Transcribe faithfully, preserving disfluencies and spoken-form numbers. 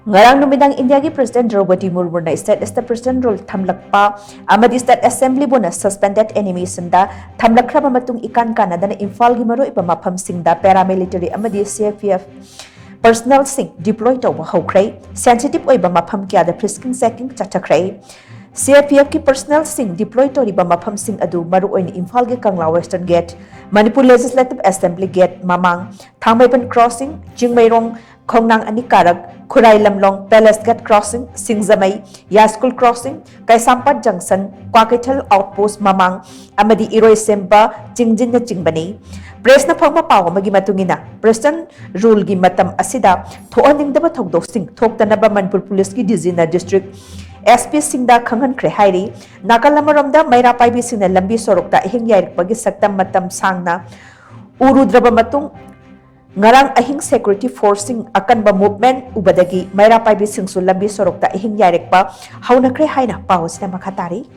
ꯉꯔꯥꯡ ꯅꯨꯃꯤꯗꯥꯡ ꯏꯟꯗꯤꯌꯥꯒꯤ ꯄ꯭ꯔꯦꯁꯤꯗꯦꯟꯠ ꯗ꯭ꯔꯧꯄꯗꯤ ꯃꯨꯔꯃꯨꯅ ꯁ꯭ꯇꯦꯠ ꯑꯁꯤꯗ ꯄ꯭ꯔꯦꯁꯤꯗꯦꯟꯠ ꯔꯨꯜ ꯊꯝꯂꯛꯄ ꯑꯃꯗꯤ ꯁ꯭ꯇꯦꯠ ꯑꯦꯁꯦꯝꯕ꯭ꯂꯤꯕꯨꯅ ꯁꯁꯄꯦꯟꯗꯦꯗ ꯑꯦꯅꯤꯃꯦꯁꯟꯗ ꯊꯝꯂꯛꯈ꯭ꯔꯕ ꯃꯇꯨꯡ ꯏꯀꯥꯟ ꯀꯥꯟꯅꯗꯅ ꯏꯝꯐꯥꯜꯒꯤ ꯃꯔꯨꯑꯣꯏꯕ ꯃꯐꯝꯁꯤꯡꯗ ꯄꯦꯔꯥꯃꯤꯂꯤꯇꯔꯤ ꯑꯃꯗꯤ ꯁꯤ ꯑꯥꯔ ꯄꯤ ꯑꯦꯐ ꯄꯔꯁꯅꯦꯜꯁꯤꯡ ꯗꯤꯄ꯭ꯂꯣꯏ ꯇꯧꯕ ꯍꯧꯈ꯭ꯔꯦ꯫ ꯁꯦꯟꯁꯤꯇꯤꯚ ꯑꯣꯏꯕ ꯃꯐꯝ ꯀꯌꯥꯗ ꯐ꯭ꯔꯤꯁꯀꯤꯡ ꯆꯦꯀꯤꯡ ꯆꯠꯊꯈ꯭ꯔꯦ꯫ ꯁꯤ ꯑꯥꯔ ꯄꯤ ꯑꯦꯐꯀꯤ ꯄꯔꯁꯅꯦꯜꯁꯤꯡ ꯗꯤꯄ꯭ꯂꯣꯏ ꯇꯧꯔꯤꯕ ꯃꯐꯝꯁꯤꯡ ꯑꯗꯨ ꯃꯔꯨꯑꯣꯏꯅ ꯏꯝꯐꯥꯜꯒꯤ Kangla western gate, Manipur legislative assembly gate ꯃꯃꯥꯡ, ꯊꯥꯡꯃꯩꯕꯟ ꯀ꯭ꯔꯣꯁꯤꯡ, ꯆꯤꯡꯃꯩꯔꯣꯡ, ꯈꯣꯡꯅꯥꯡ Ani Karak, Khurai Lamlong, palace gate crossing, Singjamei, Yaiskul crossing, Keishampat ꯖꯪꯁꯟ, ꯀ꯭ꯋꯥꯀꯩꯊꯦꯜ ꯑꯥꯎꯠꯄꯣꯁ꯭ꯠ ꯃꯃꯥꯡ ꯑꯃꯗꯤ ꯏꯔꯣꯏꯁꯦꯝꯕ ꯆꯤꯡꯖꯤꯟꯅꯆꯤꯡꯕꯅꯤ꯫ ꯄ꯭ꯔꯦꯁꯅ ꯐꯣꯡꯕ ꯄꯥꯎ ꯑꯃꯒꯤ ꯃꯇꯨꯡ ꯏꯟꯅ, ꯄ꯭ꯔꯦꯁꯤꯗꯦꯟꯠ ꯔꯨꯜꯒꯤ ꯃꯇꯝ ꯑꯁꯤꯗ ꯊꯣꯛꯍꯟꯅꯤꯡꯗꯕ ꯊꯧꯗꯣꯛꯁꯤꯡ ꯊꯣꯛꯇꯅꯕ ꯃꯅꯤꯄꯨꯔ ꯄꯨꯂꯤꯁꯀꯤ ꯗꯤ ꯖꯤꯅ ꯗꯤꯁꯇ꯭ꯔꯤꯛ ꯑꯦꯁ ꯄꯤꯁꯤꯡꯗ ꯈꯪꯍꯟꯈ꯭ꯔꯦ ꯍꯥꯏꯔꯤ꯫ ꯅꯥꯀꯜ ꯑꯃꯔꯣꯝꯗ, ꯃꯩꯔꯥ ꯄꯥꯏꯕꯤꯁꯤꯡꯅ ꯂꯝꯕꯤ ꯁꯣꯔꯣꯛꯇ ꯑꯍꯤꯡ ꯌꯥꯏꯔꯛꯄꯒꯤ ꯁꯛꯇꯝ ꯃꯇꯝ ꯁꯥꯡꯅ ꯎꯔꯨꯗ꯭ꯔꯕ ꯃꯇꯨꯡ, ꯉꯔꯥꯡ ꯑꯍꯤꯡ ꯁꯦꯀ꯭ꯌꯨꯔꯤꯇꯤ ꯐꯣꯔꯁꯁꯤꯡ ꯑꯀꯟꯕ ꯃꯨꯚꯃꯦꯟꯠ ꯎꯕꯗꯒꯤ ꯃꯩꯔꯥ ꯄꯥꯏꯕꯤꯁꯤꯡꯁꯨ ꯂꯝꯕꯤ ꯁꯣꯔꯣꯛꯇ ꯑꯍꯤꯡ ꯌꯥꯏꯔꯛꯄ ꯍꯧꯅꯈ꯭ꯔꯦ ꯍꯥꯏꯅ ꯄꯥꯎ ꯑꯁꯤꯅ ꯃꯈꯥ ꯇꯥꯔꯤ꯫